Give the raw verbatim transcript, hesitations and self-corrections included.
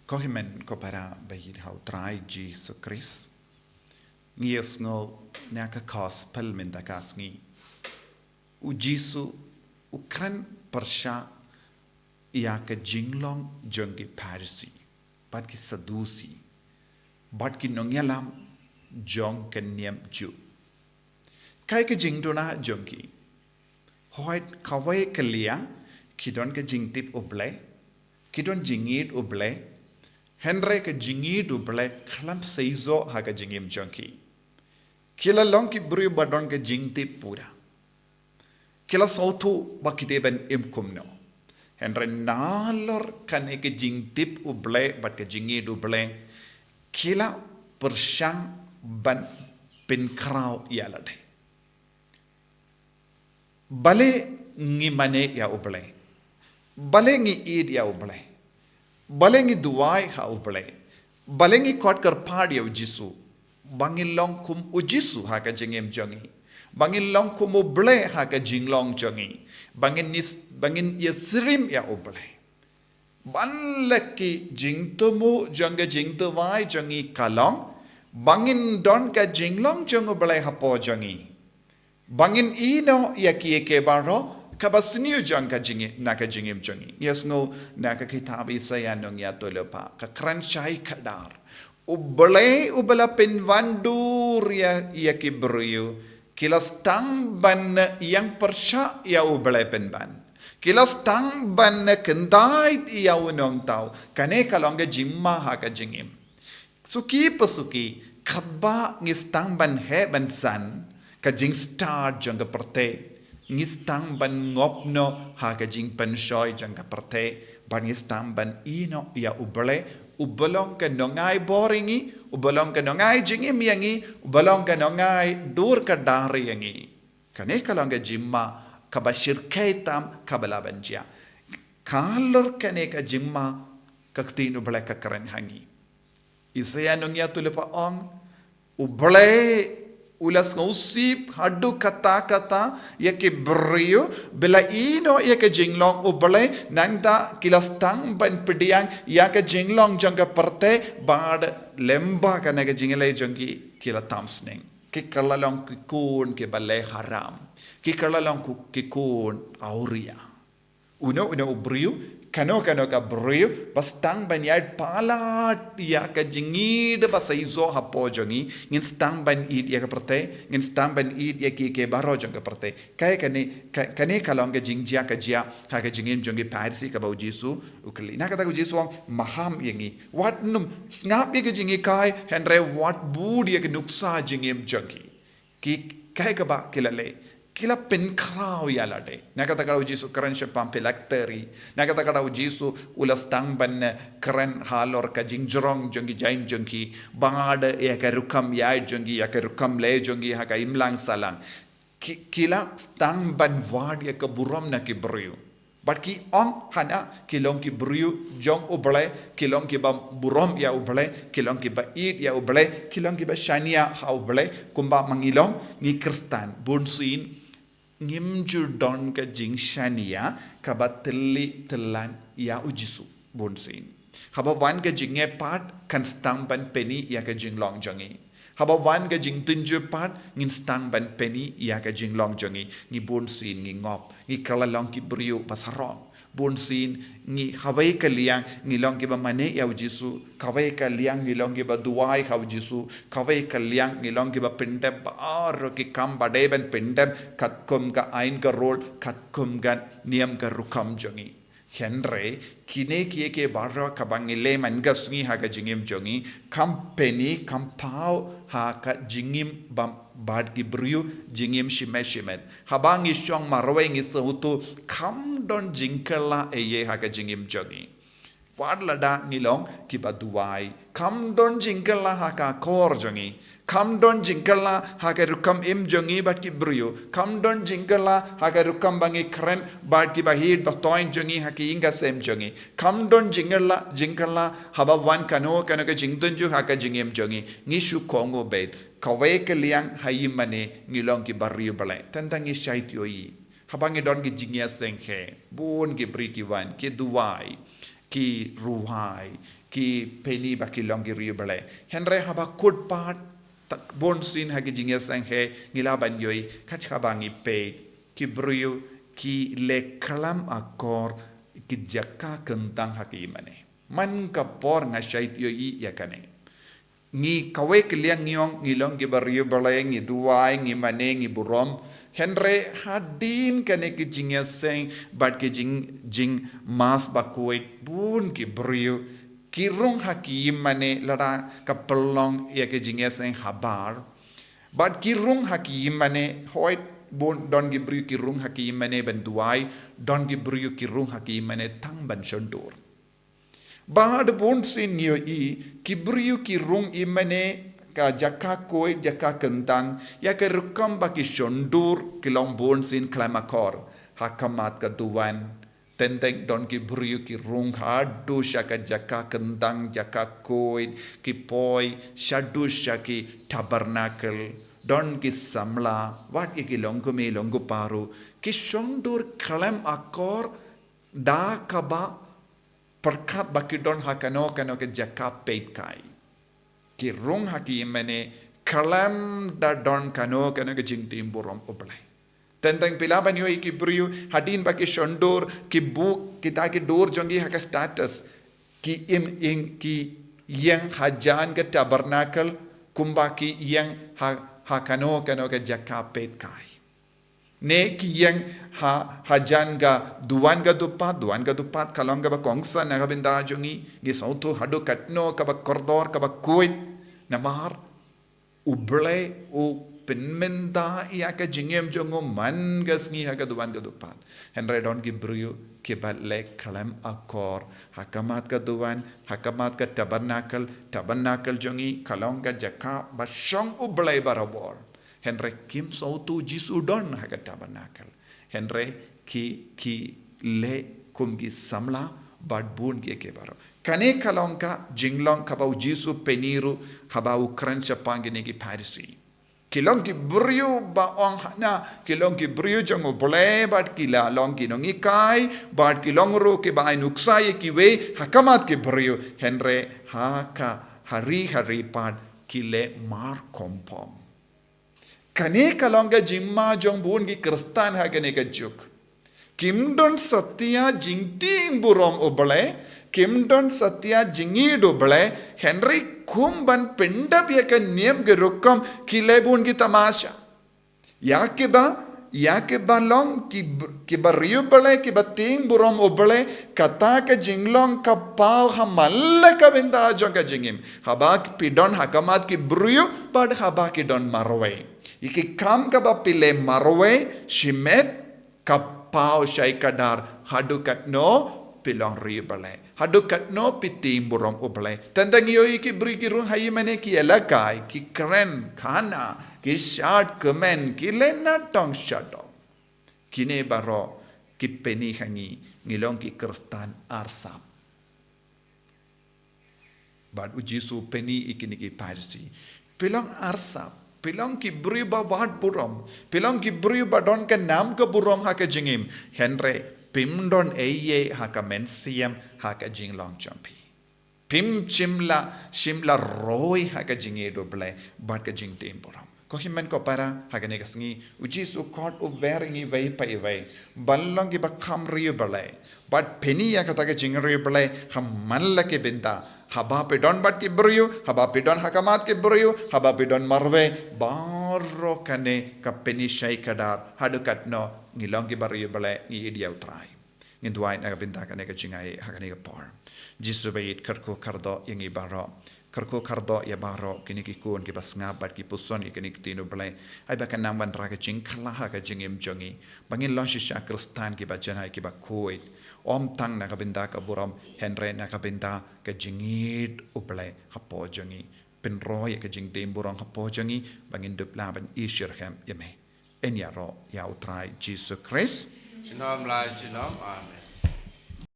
Ko hynmen ko para ba ïeit ha u Trai Jisu Khrist. Ngi ïohsngew na ka gospel mynta ka sngi, u Jisu u kren pyrshah ïa ka jinglong jong ki Pharisi bad ki Sadusi bad ki nongïalam jong ka niam Jiw. Kaei ka jingduna jong ki? Hooid, kawei ka liang ki don ka jingtip U Blei, ki don jingïeit U Blei, hynrei ka jingïeit U Blei khlem seisoh ha ka jingim jong ki. Ki la long ki briew ba don ka jingtip pura. Ki la sngewthuh ba ki dei ban im kumno. Hynrei nalor kane ka jingtip U Blei bad ka jingïeit U Blei, ki la pyrshang ban pynkhraw ïa lade. Balei ngi mane ïa U Blei? Balei ngi ïeit ïa U Blei? Balei ngi duwai ha U Blei? Balei ngi khot kyrpad ïa u Jisu? Ba ngin long kum u Jisu ha ka jingim jong ngi. Ba ngin long kum U Blei ha ka jinglong jong ngi. Ba ngin nis, ba ngin ïasyriem ïa U Blei. Ban la ki jingthmu jong ka jingduwai jong ngi ka long ba ngin don ka jinglong jong U Blei hapoh jong ngi. Ba ngin ïehnoh ïa kiei kiei baroh kaba sniew jong ka jingim, na ka jingim jong ngi. Ïohsngew na ka kitab Isaïah nongïathuhlypa, ka kren shai khadar. U Blei uba la pynwandur ïa, ïa ki briew, ki la sdang ban ïeng pyrshah ïa U Blei pynban. Ki la sdang ban khyndai ïa U Nongthaw. Kane ka long ka jingma ha ka jingim. Suki pa suki, katba ngi sdang ban heh ban san ka jingstad jong ka pyrthei, ngi sdang ban ngop noh ha ka jingpynshoi jong ka pyrthei, bad ngi sdang ban ïehnoh ïa U Blei, uba long ka nongai bor ïa ngi, uba long ka nongai jingim ïa ngi, uba long ka nongai dur khadar ïa ngi. Kane ka long ka jingma kaba shyrkhei tam kaba lah ban jia. Halor kane ka jingma ka ktien U Blei ka kren ha ngi. Isaïah nongïathuhlypa ong, U Blei u la sngewsih haduh katta katta ïa ki briew ba la ïehnoh ïa ka jinglong U Blei, nangta ki la sdang ban pdiang ïa ka jinglong jong ka pyrthei, bad lyngba kane ka jingïaleh jong ki, ki la tam sneng. Ki kylla long ki khun kiba leh haram. Ki kylla long ki khun awria. Uno uno u briew, kano kano ka briew ba sdang ban ïaid palat ïa ka jingïeit ba seisoh hapoh jong ngi, ngin sdang ban ïeit ïa ka pyrthei, ngin sdang ban ïeit ïa kiei kiei baroh jong ka pyrthei. Kaei kane, ka, kane ka long ka jingjia ka jia ha ka jingim jong ki Pharisi kaba u Jisu u kylli. Na kata ka u Jisu u ong, maham ïa ngi. Wat nym sngap ïa ka jinghikai, hynrei wat bud ïa ka nuksa jingim jong ki. Ki, kaei kaba ki la leh? Ki la pynkhraw ïa lade. Na kata ka daw u Jisu kren shaphang phylactery. Na kata ka daw u Jisu u la sdang ban, eh, kren halor ka jingjrong jong ki jain jong ki. Bad ïa ka rukom ïaid jong ki, ïa ka rukom leh jong ki ha ka imlang sahlang. Ki, ki la sdang ban wad ïa ka burom na ki briew. Bad ki ong hana ki long ki briew jong U Blei, ki long kiba burom ïa U Blei, ki long kiba ïeit ïa U Blei, ki long kiba shaniah ha U Blei, kumba ma ngi long, ngi Khristan, bunsien, ngim ju don ka jingshaniah, kaba tylli tyllan ïa u Jisu, bunsien. Haba wan ka jingeh pat kan sdang ban pyni ïa ka jinglong jong ngi. Haba wan ka jingtynjuh pat ngin sdang ban pyni ïa ka jinglong jong ngi. Ngi bunsien ngi ngop. Ngi kylla long ki briew ba sarong. Bunsien ngi hawei ka liang ngi long kiba mane ïa u Jisu. Kawei ka liang ngi long kiba duwai ha u Jisu. Kawei ka liang ngi long kiba pyndep baroh ki kam ba dei ban pyndep katkum ka aiñ ka rule, katkum ka niam ka rukom jong ngi. Hynrei, kine kiei kiei baroh kaba ngi leh man ka sngi ha ka jingim jong ngi, kam pyni, kam paw ha ka jingim bad ki briew, jingim shimet shimet. Haba ngi shong marwei ngi sngewthuh, kam don jingkylla ei ei ha ka jingim jong ngi. Wat lada ngi long kiba duwai, kam don jingkylla ha ka kor jong ngi. Kam don jingkylla ha ka rukom im jong ngi bad ki briew. Kam don jingkylla ha ka rukom ba ngi kren bad kiba hiar ba thoiñ jong ngi ha ka ïing ka sem jong ngi. Kam don jingkylla, jingkylla haba wan kano kano ka jingtynjuh ha ka jingim jong ngi. Ngi shu kohnguh beit. Kawei ka liang ha ïing mane ngi long kiba riewblei. Tang tang ngi shait ïohi. Haba ngi don ki jingïaseng hi. Bun ki briew ki wan, ki duwai, ki rwai, ki Penny ba ki long ki riewblei. Hynrei haba kut pat, bun sien ha ki jingïaseng hi ngi lah ban ïohi, kat haba ngi peit, ki briew ki leh khlem akor ki jaka kyntang ha ki ïingmane. Man ka por nga shait ïohi ïa kane. Ngi kawei ka liang ngi ong ngi long kiba riewblei, ngi duwai, ngi mane, ngi burom. Hynrei hadien kane ki jingïaseng bad ki jing, jingmas bakhuid, bun ki briew ki rung ha ki ïingmane lada ka pynlong ïa ki jingïaseng habar. Bad ki rung ha ki ïingmane, hooid bun, don ki briew ki rung ha ki ïingmane ban duwai, don ki briew ki rung ha ki ïingmane tang ban shon dur. Bad bun sien ngi ïohi, ki briew ki rung ïingmane, ka jaka khuid, jaka kyntang, ïa ka rukom ba ki shon dur, ki long bun sien khlem akor ha khmat ka duwan. Teng teng don ki briew ki rung haduh sha ka jaka kyntang, jaka khuid, ki poi shaduh sha ki tabernacle. Don ki samla, wat ïa ki longkmie longkpa ruh, ki shon dur khlem akor da kaba pyrkhat ba ki don ha kano kano ka jaka peitkai. Ki rung ha ki ïingmane khlem da don kano kano ka jingtim burom U Blei. Teng teng phi lah ban ïohi ki briew hadien ba ki shon dur, ki buh kita ki dur jong ki ha ka status. Ki im, im, ki ïeng hajan ka tabernacle, kumba ki ïeng ha, ha kano kano ka jaka peitkai. Ne ki ïeng ha, hajan ka duwan ka dupat, duwan ka dupat ka long kaba kongsan na ka bynta jong ngi, ngi sngewthuh haduh katno kaba kordor, kaba khuid. Namar U Blei u pynmynta ïa ka jingim jong u man ka sngi ha ka duwan ka dupat. Hynrei don ki briew kiba leh khlem akor ha khmat ka duwan, ha khmat ka tabernacle, tabernacle jong ngi ka long ka jaka ba shong U Blei barabor. Hynrei kim sngewthuh Jisu don ha ka tabernacle. Hynrei ki, ki leh kum ki samla bad bun kiei kiei baroh. Kane ka long ka jinglong kaba u Jisu u pyni ruh haba u kren shaphang kine ki Pharisi. Ki long ki briew ba ong hana ki long ki briew jong U Blei bad ki la long ki nonghikai bad ki long ruh kiba ai nuksa ïa kiwei ha khmat ki briew. Hynrei ha ka ha ri ha ri pat ki leh mar khongpong. Kane ka long ka jingma jong bun ki Khristan ha kane ka juk. Kim don satia jingtim burom U Blei, kim don satia jingïeit U Blei, hynrei kum ban pyndap ïa ka niam ka rukom ki leh bun ki tamasha. Ïa kiba, ïa kiba long ki, kiba riewblei, kiba tim burom U Blei, kata ka jinglong ka paw ha man la ka bynta jong ka jingim. Haba phi don ha khmat ki briew bad haba ki don marwei. Ïa ki kam kaba phi leh marwei shimet ka paw shai kdar haduh katno phi long riewblei. Haduh katno phi tim burom U Blei. Teng teng ïohi ki briew ki rung ha ïingmane ki ïalehkai, ki kren, khana, ki shad kmen, ki leh nadong shadong. Kine baroh ki pyni ha ngi, ngi long ki Khristan arsap. Bad u Jisu u pyni ïa kine ki Pharisi. Phi long arsap, phi long ki briew ba wad burom, phi long ki briew ba don ka nam ka burom ha ka jingim. Hynrei phim don ei ei ha ka mynsiem ha ka jinglong jong phi. Phim shim la, shim la roi ha ka jingïeit U Blei bad ka jingtim burom. Ko hynmen ko para, ha kane ka sngi u Jisu u khot u wer ïa ngi iwei pa iwei ban long kiba kham riewblei. Bad pyni ïa kata ka jingriewblei ha man la ki bynta. Haba phi don bad ki briew, haba phi don ha khmat ki briew, haba phi don marwei, baroh kane ka pyni shai kdar haduh katno ngi long kiba riewblei, ngi ïeit ïa U Trai. Ngin duwai na ka bynta kane ka jingaiei ha kane ka por. Jisu ba ïeit, kyrkhu kyrdoh ïa ngi baroh. Kyrkhu kyrdoh ïa baroh kine ki khun kiba sngap bad ki puson ïa kane ka ktien U Blei. Ai ba kan nang wanrah ka jingkylla ha ka jingim jong ngi, ba ngin long shisha Khristan kiba janai, kiba khuid. Ym tang na ka bynta ka burom, hynrei na ka bynta ka jingïeit U Blei hapoh jong ngi. Pynroi ïa ka jingtim burom hapoh jong ngi ba ngin dup lah ban ïashitrhem ïa me. Yn ïaroh ïa U Trai Jisu Khrist. Junom la junom. Amen.